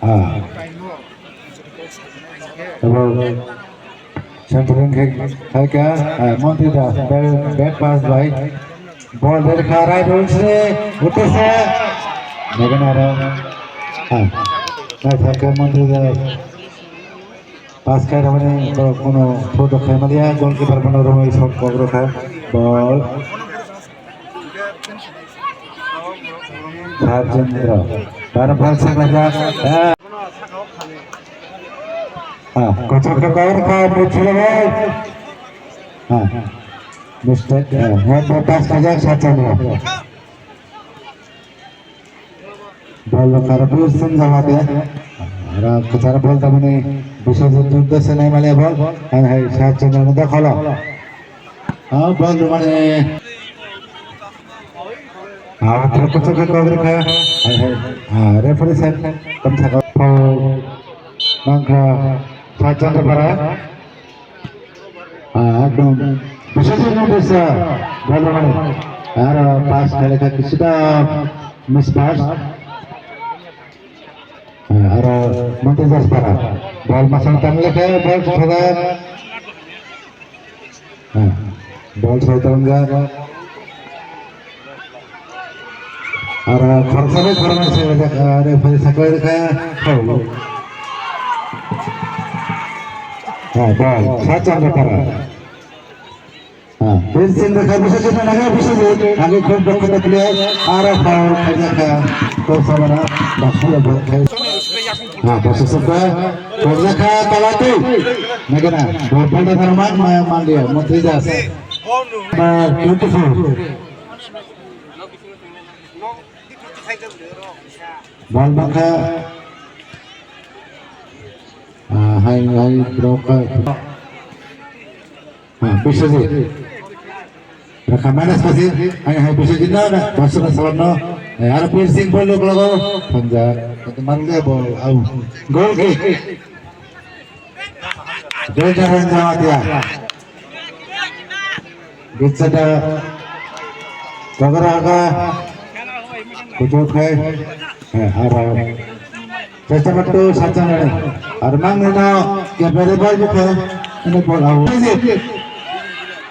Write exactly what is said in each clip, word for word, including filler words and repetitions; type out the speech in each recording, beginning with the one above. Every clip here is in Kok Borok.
Ah. Abo centering khe khaikha, ah, Montri Das, back, back pass bai. Ball berkha right wing se, utese. Nagan aro. Ah. Naithok khe Montri Das. Pass khai ramani borok kono photo khai maliya, goalkeeper bono romwi shot kok rokha. Ball. Sar Chandra. Bar bal saklajak. Ah. Ah, kochok ke bayar ka, Muchila bhai. Ah. Mistake. Ah, hand pass kajak Sar Chandra. Bol rok aro bol swngjak lade. Aro kwcharo bol tamani Biswajit Durga se nai maliya bol. Hai hai Sar Chandra ni dokholo. Ah, bol rwmani. Ah, thok thok khe kok rwkha. Hai hai. Ah, referee sir tong saka foul. Nangkha Sar Chandra para. Ah, ekdom. Biswajit no bisa. Bol rwmani. Aro pass khailekha kisita miss pass. Ah, aro Montri Das para. Bol masang tang lekha, bol thada. Ah, bol sai tang ja. Aro khoroksa bai khoroknwi se, ah, referee saklai rwkha, foul. Ah, bol, Sar Chandra para. Ah, Birsing rwkha, Biswajit no naga, Biswajit, age khub dokkho player, aro foul khaijakha, to sabana, baksa bol khai. Ah, baksa sabda, khaijakha, talati. Nagana, bol phalna tharma, ma, manliya, Montri Das. Number twenty-four. Bol bangkha. Ah, hai, hai, block. Ah, Biswajit. Rakha minus pasi. Hai, hai, Biswajit no, na, masuk ke salam no. Eh, aro Birsing bol lok logo. Panja. Itu malu dia bol. Au. Goal kick. Delta Range Jamatia. Gitsada. Kagara aga. Kuchuk hai. Eh, aro. Chacha matu sacha nani. Armang nino kepere bol bukhe. Ini bol au.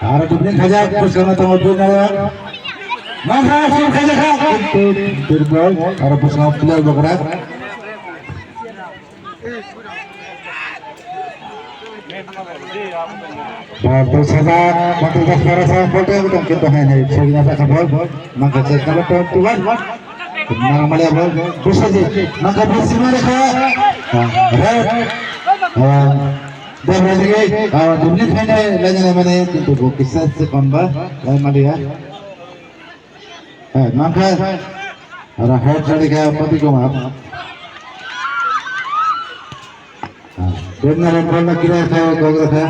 Aro dubni khajak, puskang tong dubni nare. Mangkha sur khajak kha. Tur bol. Aro puskang player bokra. Bol sajak, Montri Das para sa, bol tayang tong, kintu hai hai, sogina sa kha bol, mangkha se kala tong tuan, nang maliya bol, Biswajit, mangkha bol sima rekha, red, ah, Devraj ni, ah, dubni khaina, lagi na mane, kintu bo kisa se konba, lai maliya. Eh, mangkha. Aro head tadi kha Pati Kumar. Ah, Bemna ran bol na kira kha, gogra kha.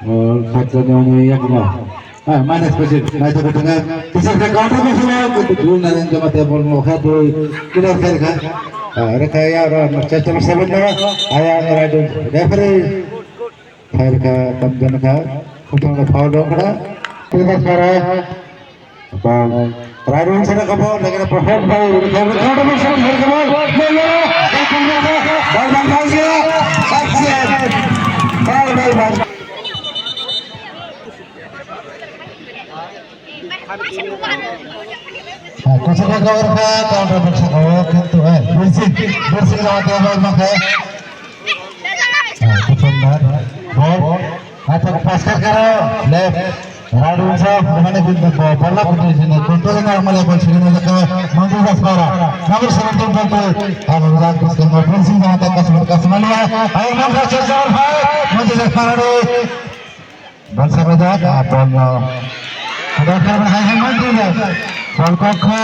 Bol khacha ni oni yak no. Ah, minus pasi, naitha kha tanga. Kisar kha counter mo sala, kutu dul na ran jama te bol mo kha dui. Kira kha kha. Ah, rekha ya ro, chesta seven na. Aya ro, referee. Khairkha, tamjakha, khotongno foul rwkha. Twiba khara. Bang. Rairung sana kabo, lagi na perhod bang, rwkha, rwkha, rwkha, rwkha, rwkha, bang. Bang, bang, bang, ya. Action. Bang, bang, bang. Kosok kosok rwkha, counter box o, kintu, eh, Birsing, Birsing rwkha, bang, bang, eh. Ah, defender. Ball. Athak pass kha karo. Left. Right wing side. Mane ball, ball na kutu sini. Control na male ball sini na ka. Mantu Daspara. Number seventeen ball tu. Abo rak bus kama. Finishing na ta customer, customer liya. Ayo number seven five. Mantu Daspara ni. Ball sa kajak, ah, ball no. Ada kar hai hai mati ya. Ball kok kha.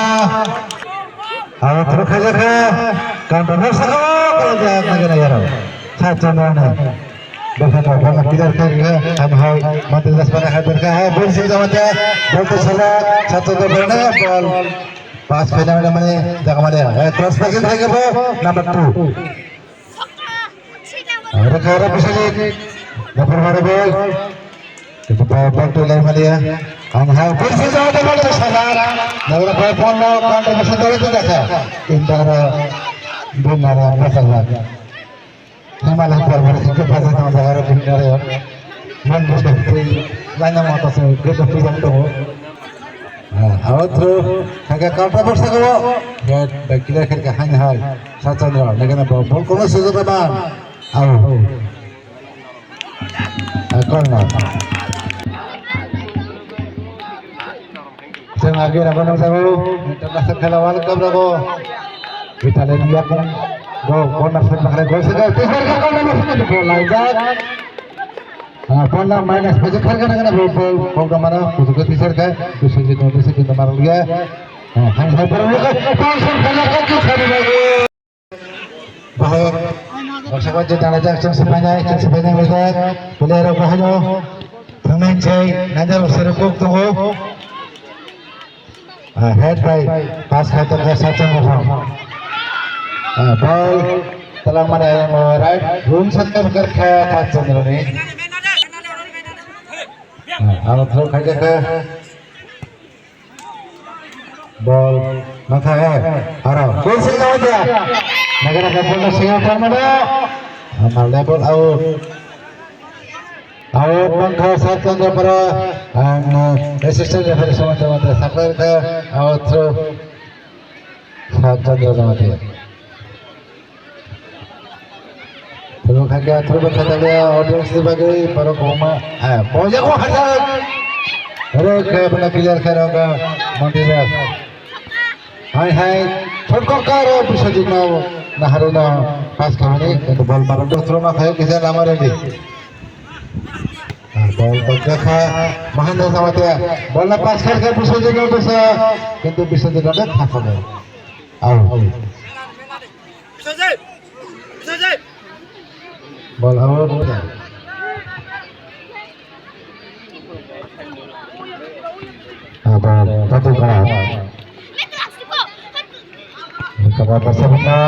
Aro thro khaja kha. Counter no saka, ball ja khaja na yaro. Sa chana na. Ball sa ball na clear kha kha. Hai hai mati das pana hai berka hai ball sing jama ta. Ball to sala, sa chana ball na ball. Pass khaina mane jaga mane. Eh, cross passing khai kha ball number two. Aro kha aro Biswajit. Dapur mare ball. Itu ball, ball to lai maliya. Ang hai pulsa jawa da bal sa na. Nagra pa pon na kan da sa da da ka. Indara binara pasal. Himala Parbat hingke bajak tong jaga rok hingke rok. Mon bo tong twi laina mata se gede pujang tongo. Ah, out throw. Khaga counter box ko. Head by clear khaga han hai. Sachandra, nagana ball. Ball kono sujud ba. Out. Ah, corner. Chwng age rabo nukjago, international khela World Cup rogo. Italy ni yakung go corner shot bakre gol saka, tisar ka corner shot ni ball laijak. Ah, ball na minus pajak kharga na kana ball, ball, ball ka mara, kuchuka tisar ka, Biswajit no, Biswajit no mara liya. Ah, hai, hai, ball ka, ball shot khana ka, khana ka. Bahai, baksa baksa dana jak, chwng sepainai, chwng sepainai bai jak, player rok bahai no, thangnai sai, nainjak rok serok kok tongo. Ah, head by, pass khai tongkha, Sachandra rok. Ah, ball, talang mana yang, oh, right, room sakka berkar kha, Sachandra ni. Ah, aro throw khai jakha. Ball, mangkha, eh, aro, ball sing jawa dia. Naga naga ball sing jawa mana? Amal dia ball out. Out mangkha, Sachandra para, ang, eh, assistant referee sama sama dia saklar kha, out throw. Sachandra sama dia. Throw kha khe, throw kha khe, audience ni bagwi borok kwbangma, ah, boya ko hajak. Throw khe, bana clear khe rok, Monty Das. Hai, hai, shot kok karo, Biswajit no, Nahari no, pass khamani, kintu ball barok throw ma khayo, kisa lama ready. Ah, ball kok kha, Mahendra Jamatia, ball na pass kha khe, Biswajit no, bisa, kintu Biswajit no, kha kha. Out. Ball out. Ada satu kalah. Kata pasal na,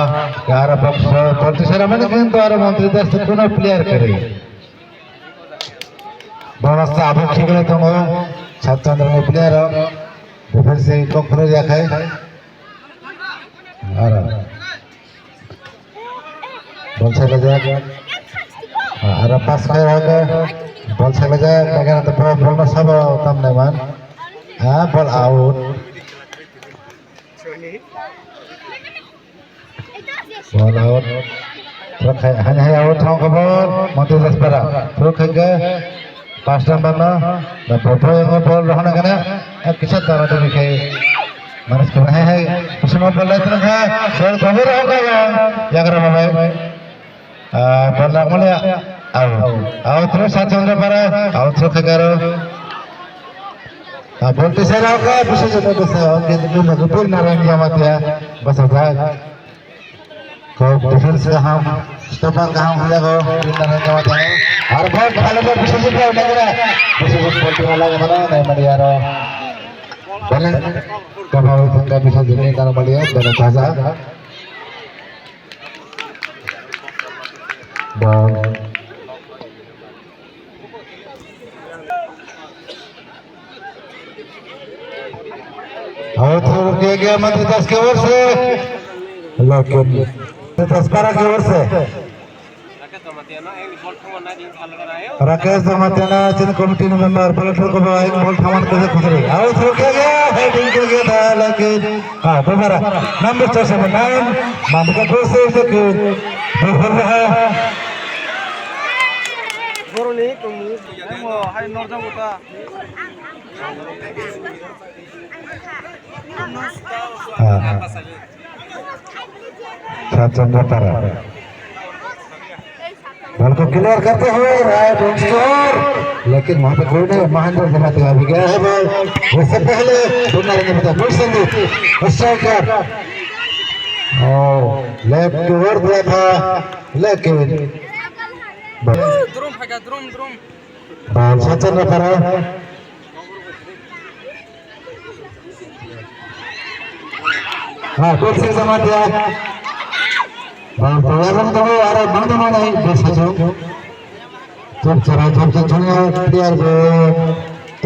ke arah box, bola tu serangan kan tu arah Monty Das tu kuna player kari. Bola sa abuk khigla tongo, Sachandra ni player, defense kok phuru ya khai. Aro. Ball saklajak. Ah, aro pass khai hake. Ball saklajak. Lagi nanti ball, ball no sabo tam nai man. Ah, ball out. Ball out. Throw khai, hai, hai out thong ke ball. Monty Daspara. Throw khai ke. Pass number no. Da ball, ball, ball rohana kana. Eh, kisa dara demi khai. Manis kena hai hai, kusuma ball lai tengah, ball kabur rohok ya, ya kera mamai. Ah, ball nak mana? Au, au terus Sachandra para, au terus kagaro. Ah, ball tisai rohok, bisa jadi bisa, oke, itu bagus pun narang ya mati ya, bahasa saya. Kok defense kaham, stopper kaham hwnjago, Rindan Jamatia. Ar ball phalajak Biswajit bai nagra. Biswajit ball tuna lagi mana, nai mani aro. Balance, kabau thangka Biswajit ni nang mani, balance haja. Ball. Awo throw kiya gaya Monty Das ke oor se. Lekin Monty Das para ke oor se. Rakesh Jamatia na chini committee ni member, ball throw ko ba ek ball thaman ke khujri. Awo throw kiya gaya, heading kiya gaya tha, lekin ha, dobara number four seven nine, Mandika Joseph lekin. Boroni tongmung. Emo hai norjago ta. Ah, ah. Sachandra Para. Ball ko clear karte hue, right on score. Lekin wahan pe koi nahi, Mahendra Jamatia abhi gaya hai ball. Usse pehle, Bunda Ranjit Mehta, Gulshan Deep, striker. Oh, left over diya tha, lekin Drum phaikha, drum, drum. Ball Sachandra Para. Ha, Gulshan Jamatia. Ball player rok tongo, aro bangma nai, ball Sachandra. Chop chara, chop chara, player bo.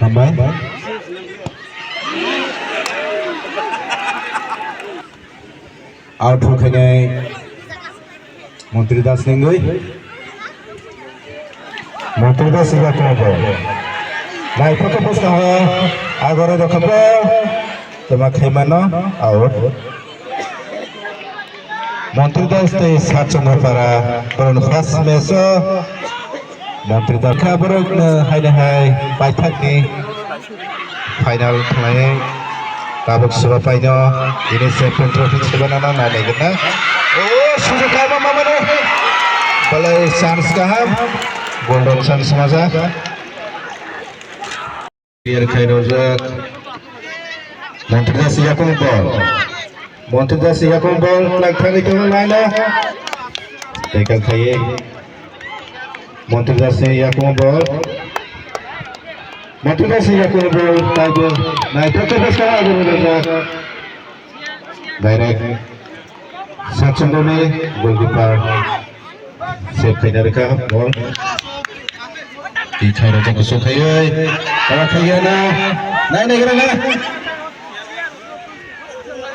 Hambai. Out wngkhainai Montri Das ningwi. Montri Das iba kobo. Naithok khe bwskango agoro rokha bo. Toma khaimano out. Montri Das tei Sat Chandra Para borokni first match o. Montri Das kha borokno haino hai paithakni final khlaiwi tabuk seba paino tini champion trophy sebana nang nai nai gana. O sujuk kha ma mano. Belai chance kaham. Golden chance maja. Clear khai rojak. Montri Das yakung ball. Montri Das yakung ball. Lang thangwi tongo laila. Tackle khaiwi. Montri Das yakung ball. Montri Das yakung ball. Taibo. Naithok khe bwskang abo rojak. Direct. Sat Chandra ni goalkeeper. Save khaina rwkha ball. Twi thairok jang kusuk khaiwi. Tara khaiya na. Nai nai gra na.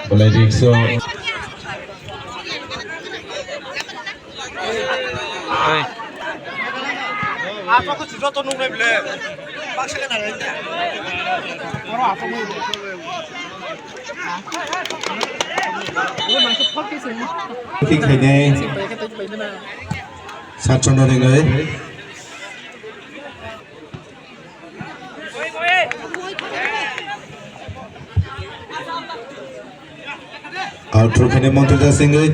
Bolai rikso. Oi. Aswk khe joto nuknai bile. Baksa khe nang. Khainai. Satchondro Ringoi. Out throw khainai Montri Das Ringoi.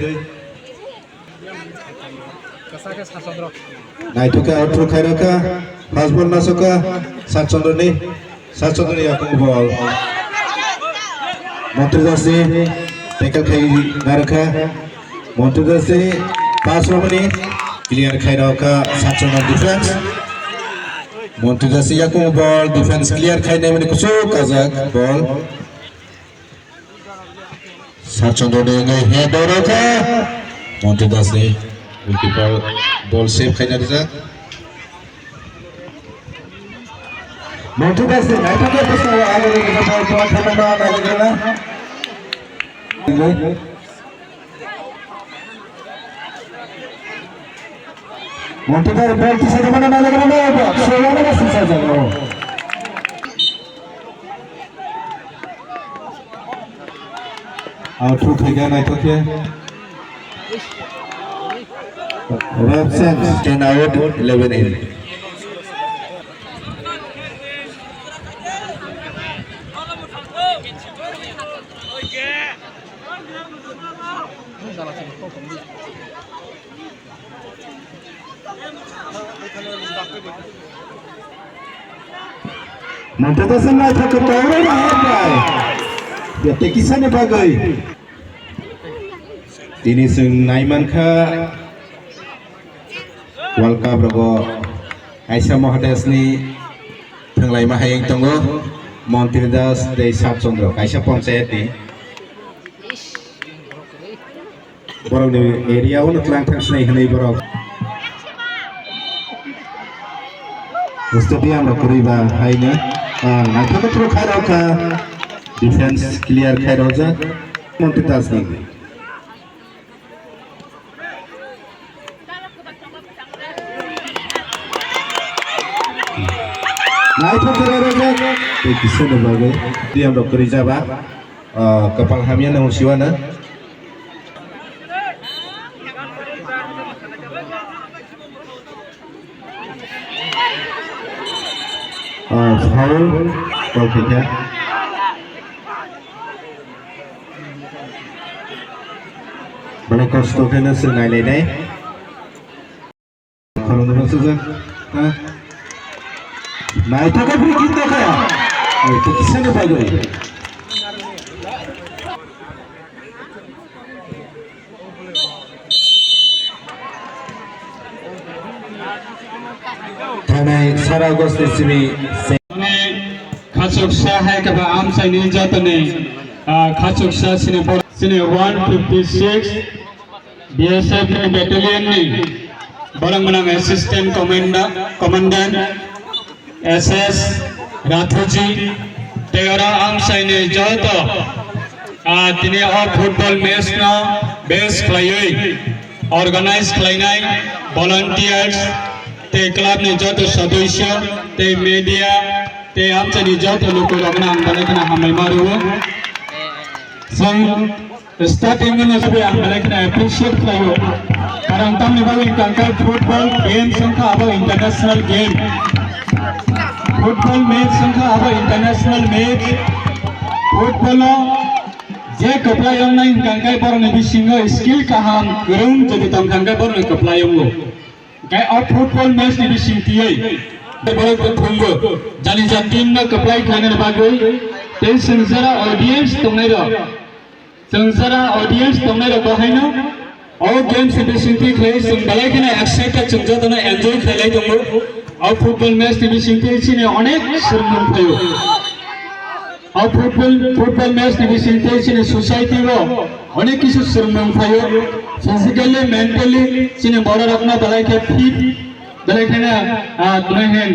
Naithok khe out throw khairokha. Fast ball nasokha. Satchondro ni. Satchondro ni yakung ball. Montri Das ni tackle khai narwkha. Montri Das ni pass romani clear khairokha Satchondro defense. Montri Das ni yakung ball defense clear khainai mani kuchuk kajak ball. Satchondro ni wngwi head oro khe Montri Das ni goalkeeper ball save khaina rijak. Montri Das ni naithok khe bwskango aro rijak ball thangma nailaijana. Montri Das ball kisa de mana nailaijana. Sewano sisa jago. Out throw khaikha naithok khe. Ref says ten out, eleven in. Montri Das ni naithok khe tongwi naharbai. Bete kisani bagwi. Tini chwng naimankha World Cup rogo kaisa Mahadesh ni thwnglaima hai wng tongo Montri Das tei Satchondro kaisa panchayat ni. Borokni area o no twlang thang sinai hwnwi borok. Stadium rok kwrwi ba haino, ah, naithok thwk khai rok kha. Defense clear khai rojak. Montri Das ni. Naithok kwrwi rojak. Tei kisa ni bagwi. Stadium rok kwrwi jaba. Ah, kwpal hamya no siwana. Ah, foul, foul khaikha. Belai kosto khe no chwng nailainai. Khoroknwi rw sujak, ha? Naithok khe free kick tokha. Ai, tei kisani bagwi. Thanai sara August ni simi. Khachuksa hai khe ba amchaini jatoni, ah, khachuksa sini por-, sini one fifty six. B S F ni battalion ni borok mwnang assistant commanda-, commandant S S Rathuji tei oro amchaini joto, ah, tini o football match no base khlaiwi organize khlainai volunteers tei club ni joto sodosyo tei media tei amchaini joto lukurokno ang belai kheno hambai ma rwo. Chwng Starting no sabi ang belai kheno appreciate khlaio. Karon tamni bagwi hwnkha khe football games wngkha abo international game. Football match wngkha abo international match. Football o je kwplai wngnai hwnkha khe borokni bisingo skill kaham kwrwng jodi tongkha khe borokni kwplai wngo. Khe o football match ni bisingtwi borok bo thumgo. Jani ja team no kwplai khlainani bagwi tei chwng jora audience tongnai rok. Chwng jora audience tongnai rok bo haino o games ni bisingtwi khlai chwng belai kheno excited, chwng jotono enjoy khlailai tongo. O football match ni bisingtwi chini onek swrwngmung phaio. O football, football match ni bisingtwi chini society o onek kisu swrwngmung phaio. Physically, mentally chini borok rokno belai khe fit, belai kheno, ah, twnai hen.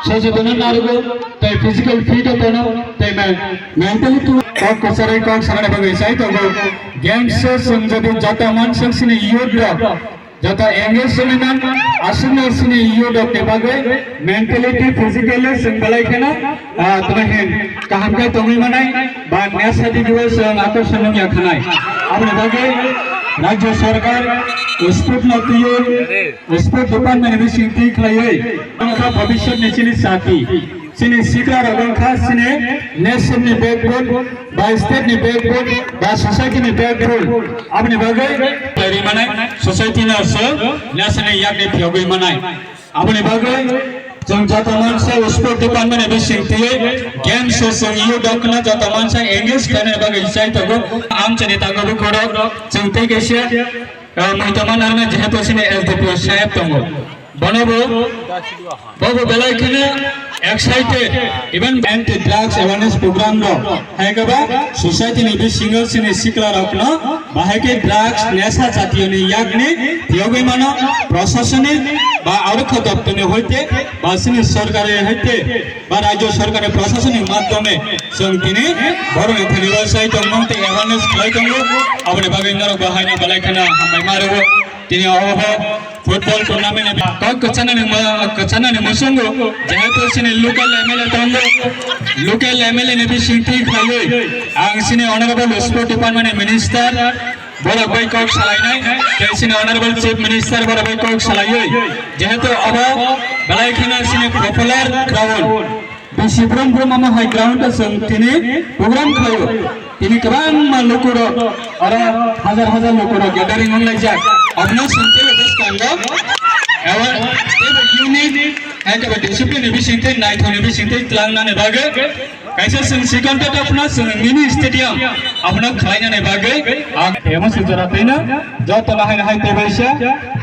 Sojotono narwgo, tei physical fit o tono, tei men-, mentally tu kok kwcharo kok sanani bagwi sai tongo. Games o chwng jodi joto manswk sini youth rok Joto engage wngwi man, aswkno chini youth rokni bagwi mentality, physically chwng belai kheno, ah, tongwi hin kaham khe tongwi manai, ba nesa digio chwng akorson wngya khanai. Aboni bagwi Rajya Sarkar sport no twiwi, sport department ni bising twi khlaiwi, wngkha bhabishyatni chini chati. Chini sikla rok wngkha chini nation ni backbone, ba state ni backbone, ba society ni backbone. Aboni bagwi taiwi mane society no so nation ni yak ni phiyogwi manai. Aboni bagwi chwng joto mansa sport department ni bising twi games o chwng youth rok no joto mansa engage khlaina bagwi chai tongo. Amchani tango bukhorok chwng tei kaisa, ah, muitama narwknai jehetu chini S D P O saheb tongo. Bono bo, bo bo belai kheno excited, even anti drugs awareness program rok. Hai khe ba society ni bisingo chini sikla rok no bahai khe drugs nesa jatiyo ni yak ni phiyogwi mano, prosasonik ba arokha doptor ni hoite ba chini sorkari hoite ba rajyo sorkar ni prosasonik madhyome chwng tini borok ni thani website tong mong tei awareness khlai tongo. Aboni bagwi norok bo haino belai kheno hambai ma rwo. Tini obo football tournament ni kok kwchanani mo-, kwchanani musungo jehetu chini local M L A tongo, local M L A ni bising twi khlaiwi ang chini honorable sport department ni minister borok bai kok salainai, tei chini honorable chief minister borok bai kok salaiwi jehetu obo belai kheno chini popular ground. Bisi brum brum omo hai ground o chwng tini program khlaio. Tini kwbangma lukurok, oro hajar hajar lukurok gathering wnglaijak. Obono chwng teibo bwskango, abo teibo unit, hai khe discipline ni bising tei naithokni bising tei tlangnani bagwi kaisa chwng sikon tei topno chwng mini stadium abono khlainani bagwi ang emo swijora twino jotono haino hai tei baisa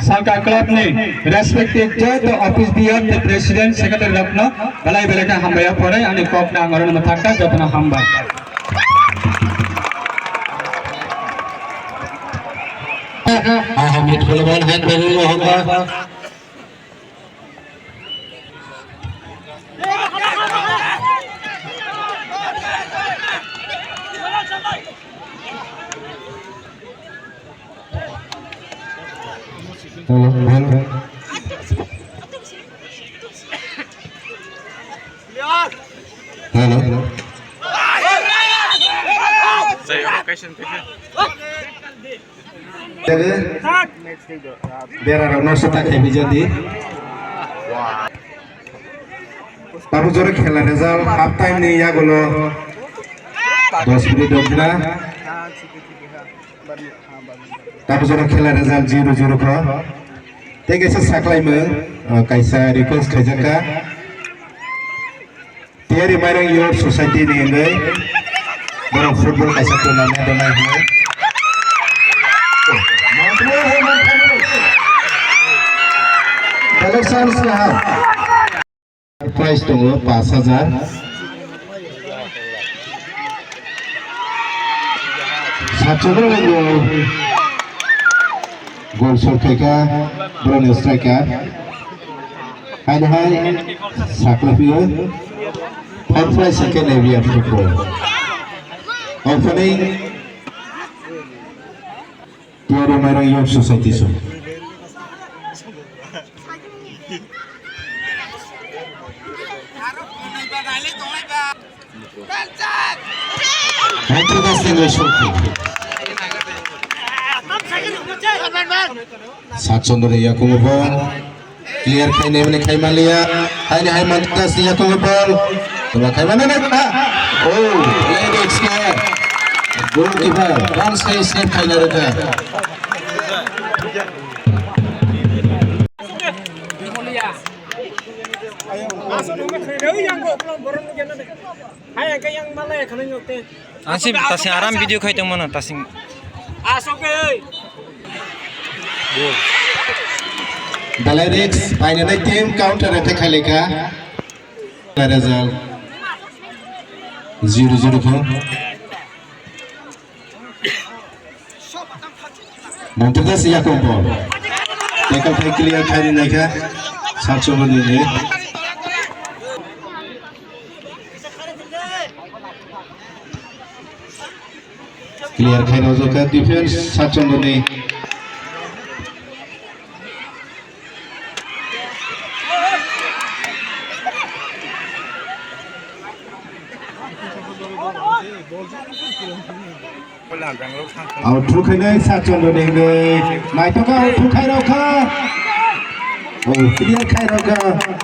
Salka club ni respected joto office bearer tei president secretary rokno belai belai khe hambai o pore ani kok nang oro no thangkha jotono hambai. Aha, midfield ball hand ball lo hamba. Hello, hello. Hello. Bera rok no sota khe bijadi. Tabu jora khela result half time ni yagulo dos minute dongkha. Tabu jora khela result zero zero kho. Tei kaisa saklaimung, uh, kaisa request khaijakha. Tiyari Mairang Youth Society ni hwnwi borok football kaisa tournament rwnai hwnwi. Collections kaham. Prize tongo pash hajar. Satchobra tongo. Goal shot khaikha borokni striker. Haino hai saklaphio. Third prize hwnkhe Navia football. Opening Tiyari Mairang Youth Society song. Haithai das tengwi shot khe. Sat Chandra ni yakungo ball. Clear khainai mani khai manliya. Haini hai Mantra Das ni yakungo ball. Tuma khai mani na. Oh, play next player. Goalkeeper. One side step khaina rwkha. Aswk yang malai khana nyok te. Aswk tasing aram video khai tong mano tasing. Aswk e. Belai risk, painani team counter attack khai lekha. Result zero zero kho. Mantra Das yakungo. Tackle khai clear khai ri naikha. Sat Chandra ni. Clear khai rojak kha defense Sat Chandra ni. Out thuk khainai Sat Chandra ni hwnwi. Naithok khe out thuk khai rokha. Oh, clear khai rokha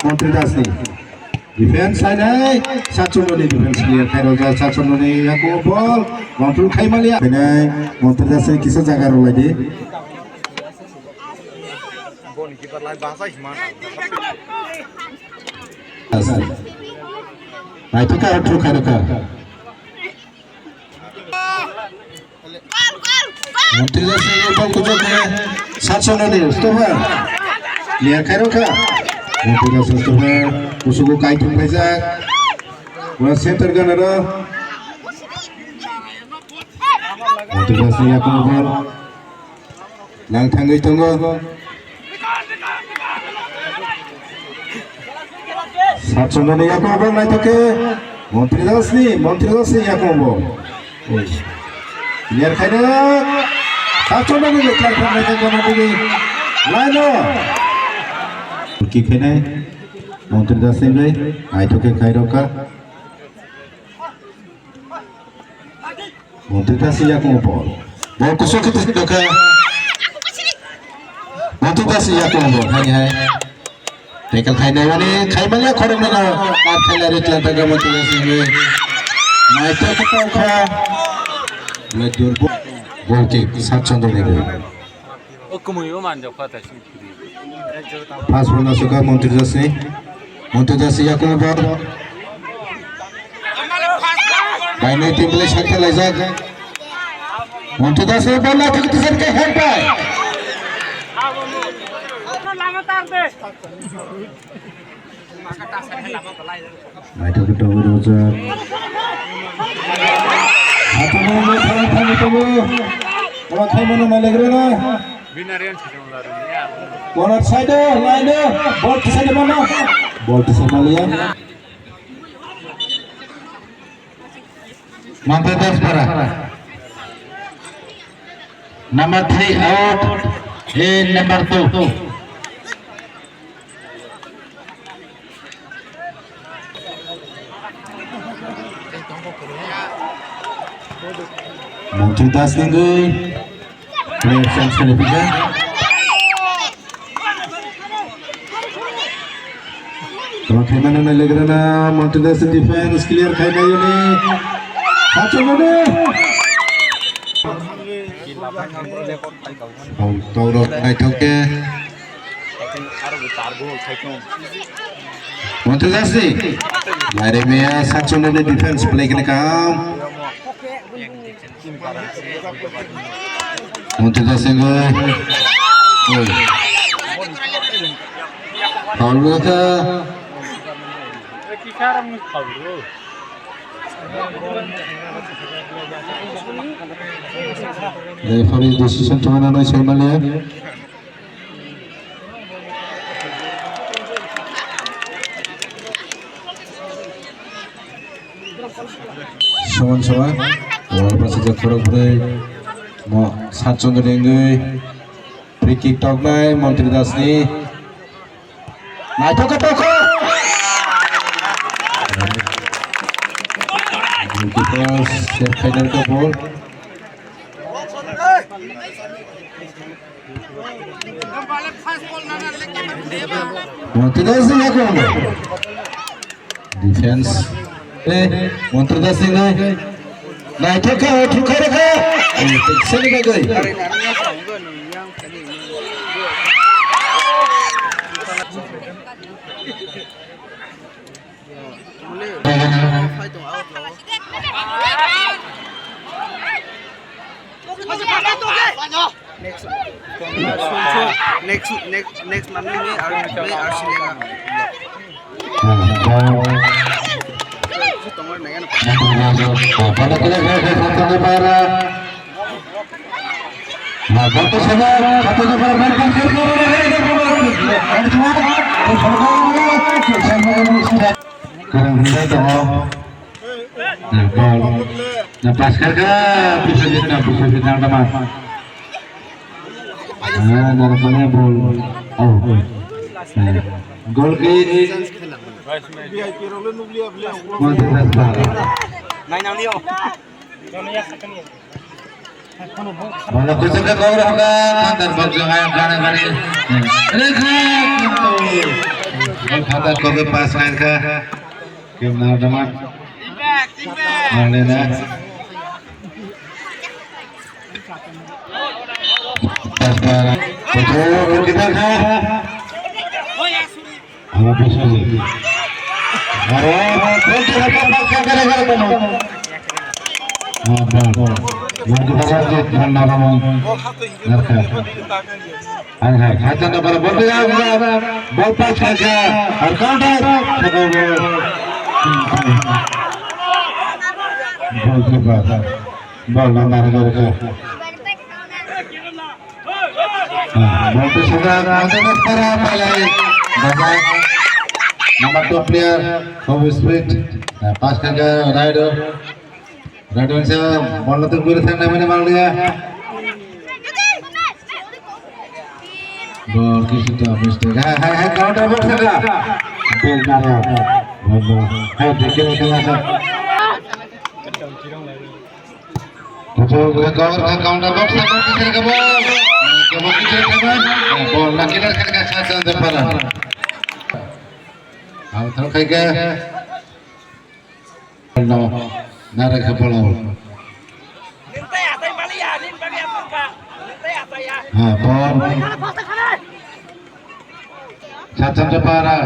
Montri Das ni. Defense khainai Sat Chandra ni, defense clear khai rokha Sat Chandra ni, yaku ball control khai maliya. Khainai Montri Das ni kisa jaga rok lai di. Naithok khe out thuk khai rokha. Montri Das ni ball kuchuk khe Sat Chandra ni stopper. Clear khai rokha. Montri Das stopper kusugo kaitung phaijak. Ura center gana ro. Montri Das ni yakungo ball. Nang thangwi tongo. Sat Chandra ni yakungo ball naithok khe Montri Das ni, Montri Das ni yakungo ball. Clear khaina Sat Chandra ni clear khaina khe gana digi. Line o. Kick khainai Montri Das ni bai naithok khe khai rokha. Montri Das ni yakungo ball. Ball kusuk khe tisi dokha. Montri Das ni yakungo ball. Hani hai. Tackle khainai mani khaimani khoroknwi no. Ar khainai ri tlan taga Montri Das ni. Naithok khe tongkha. Belai durbo. Goal kick Sat Chandra ni goal. O kwmwi o manjak kha ta sini. Pass ball nasukha Montri Das ni. Montri Das ni yakungo ball. Bainai team belai sakta laijak. Montri Das ni ball naithok khe tisa khe head bai. Naithok khe tongwi rwjak. Athamu no thang thang tongo. Oro khaimano malegrana. Corner side o, line o. Ball tisai de mano. Ball tisai maliya. Montri Das para. Number three out in number two. Montri Das ni gwi player change khainai phikha. Tamo khaimano nai legrana Montri Das defense clear khainai yoni. Sachomani. Tau, tau rok naithok khe. Montri Das ni. Laire meya Sachomani defense play kene kam. Montri Das ni gwi. Oi. Foul wngkha. Referee decision tongmani nai soi maliya. Soman soman. Wal pasajak khorok bwrwi. Mo Sat Chandra ni wngwi. Free kick toknai Montri Das ni. Naithok khe tokha. Goalkeeper save khainai khe ball. Montri Das ni yakungo. Defense. Eh, Montri Das ni nai. Naithok khe, thuk khe rokha. Eh, sini bagwi. Next, next, next, next month ni R C lenga. Kwrwng hwnjak tongo. Ball. Na pass kharkha, Biswajit na, Biswajit na tama. Ah, narwkmani ball. Oh. Eh, goal kick. Montri Das ball. Nainang nio. Bola kuchuk ke kok rok kha, khandar bok jong ayang gana gani. Rekha, kintu. Bol khandar kok ke pass kha kha. Kim na daman. Mane na. Pass bar. Kuchuk kita kha. Aro bol khe aro bol khe aro bol khe aro bol khe. Ah, bol. Bol khe aro bol khe aro bol khe. Ang hai, hai, tanda para bol khe aro bol pass kha kha. Aro counter. Bol khe aro bol. Bol na aro bol khe. Bol tu sudah, mantap para palai. Bagai. Number two player, Kobe Spirit. Pass kha kha Raido. Raido se bol tu guri thang nai mane mal dia. Bol kisi tu mistake. Hai, hai, hai, counter bol kha kha. Bol na. Bol, bol. Hai, dikhe kha kha. Kuchuk ke cover ke counter box ke box ke box. Ke box ke box. Bol na killer ke ke sat jam de para. Aw thang khai ke. No. Nare ke bol. Ha bol. Sat jam de para.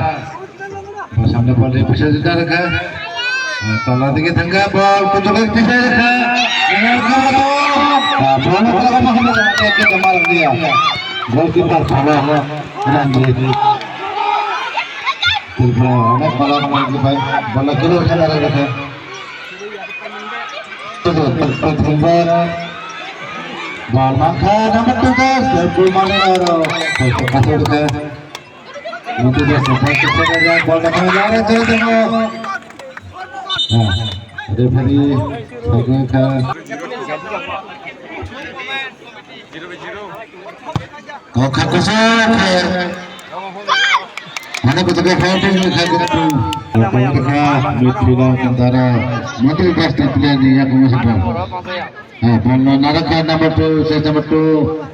Samne bol de bisa jita rakha. Tola dike thangkha bol kuchuk ke bisa rakha. Bol no kala ma hama ke ke mal dia. Goalkeeper phala. Ranjit. Pura onek bol bol kilo khala rakha. Bol mankha number two guys, bol mane aro. Kasih. Untuk dia sampai ke sana dia bol dah kena jalan jalan tengok. Nah, referee pegang ke. Oh, kau kosong. Mana betul ke foul tu ni kau tu. Kau tu kau midfielder antara Menteri Pasti pilihan ni aku masih bol. Ah, bol na naraka number two, set number two.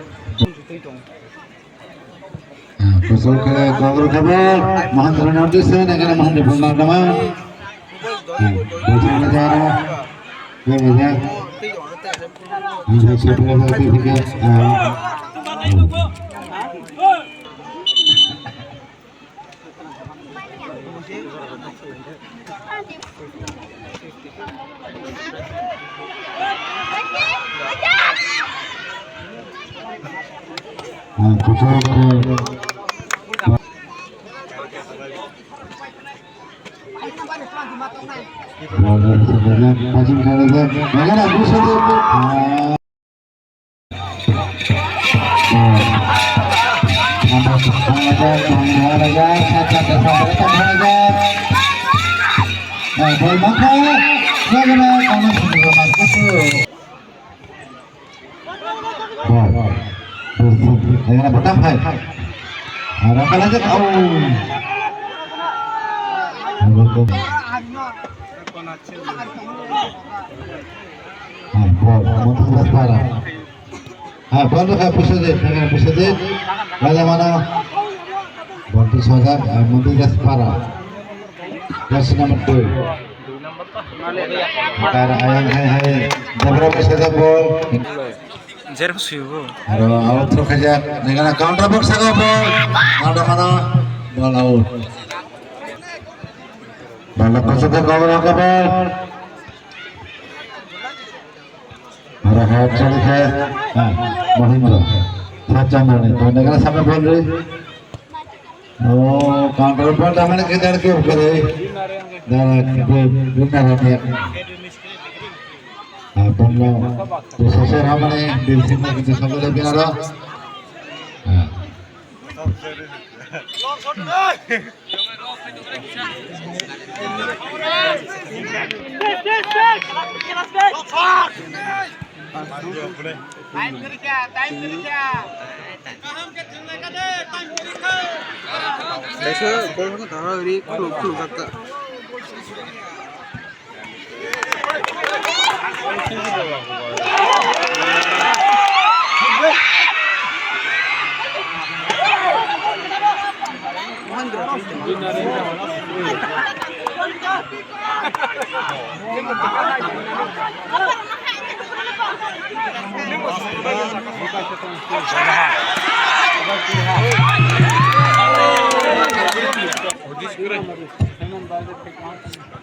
Kosok khe kobor khe bo Mahendra ni audition, ekhane Mahendra bol na tama. Bosong na jara. Bosong na jara. Bosong na jara. Bol. Bol, bol. Ayo, bottom hai. Arah kalah je kau. Bol, bol. Ah, bol. Montu Gaspara. Ah, bol tu kau pusat je, kau pusat je. Raja mana? Bol tu soja, ah, Montu Gaspara. Jersey number two. Kar ayang hai hai. Jabra pusat je bol. Jerem suibo. Aro out throw khaijak. Nengana counter box saka bol. Ada mana? Bol out. Bol kosok ke cover ka bol. Aro head chali khe. Ha, Mahindra. Sat chamani. To nengana samne bol ri. Oh, counter ball damane ke dar ke ऊपर है। Dara ke bina rani. Ah, ball lo. Dusra se ramane, Dilsing na kitu sambil lagi naro. Ah. Time kiri kya? Time kiri kya? Kaham ke thang lai ka de, time kiri kha. Kaisa bol no dara ri khulu khulu kaka.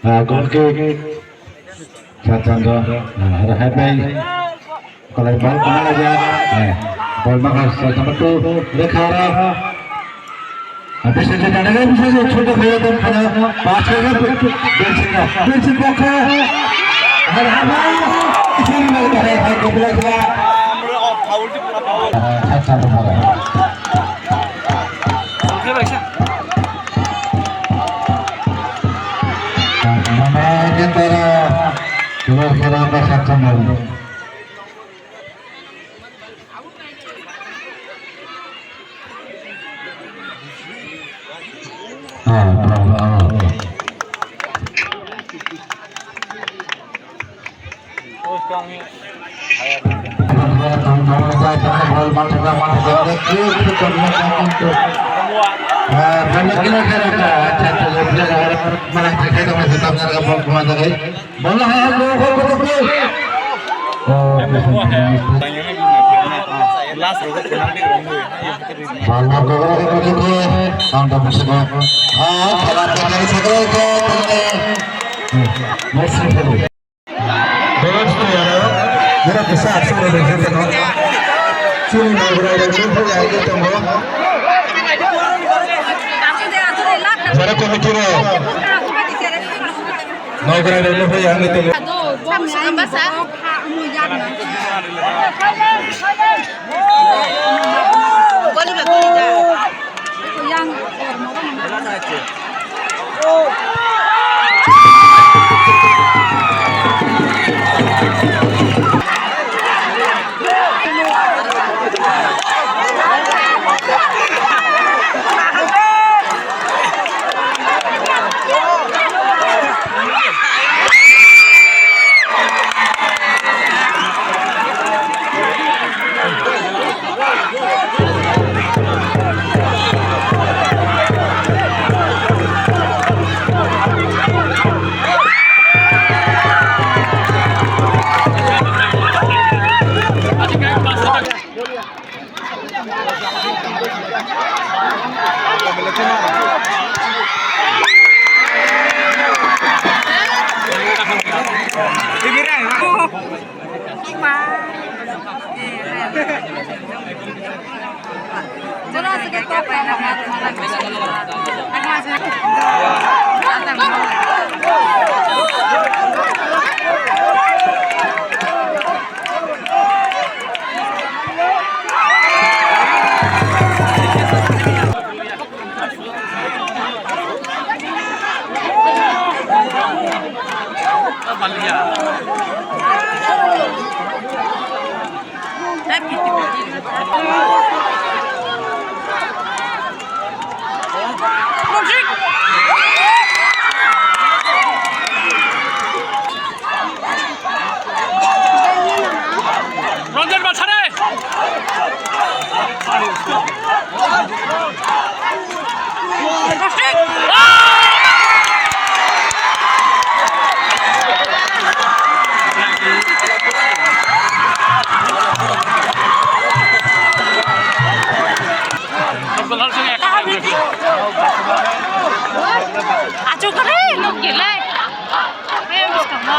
Ah, goal kick. Sachando, ah, ada hai pai. Kalau bal mana aja, eh, bal mana sachando tu rekha. Habis itu ada lagi bisa je chota khaya dan khana pas kaya tu bensin ka, bensin ka khaya. Ada apa? Sini lagi ada hai kepala kepala. Ah, sachando mana. Mana kita, kita kira apa sachando. Ah, bravo, bravo. Bonus player, jera kisa action ni dengkhe tongkha. Chini Nograi rok nukho ya, ini tongo. Jera committee rok. Nograi rok nukho ya, ini tongo. Ranjan Balsare! Achuk kare, nuk gilai. Ayo, bwskango.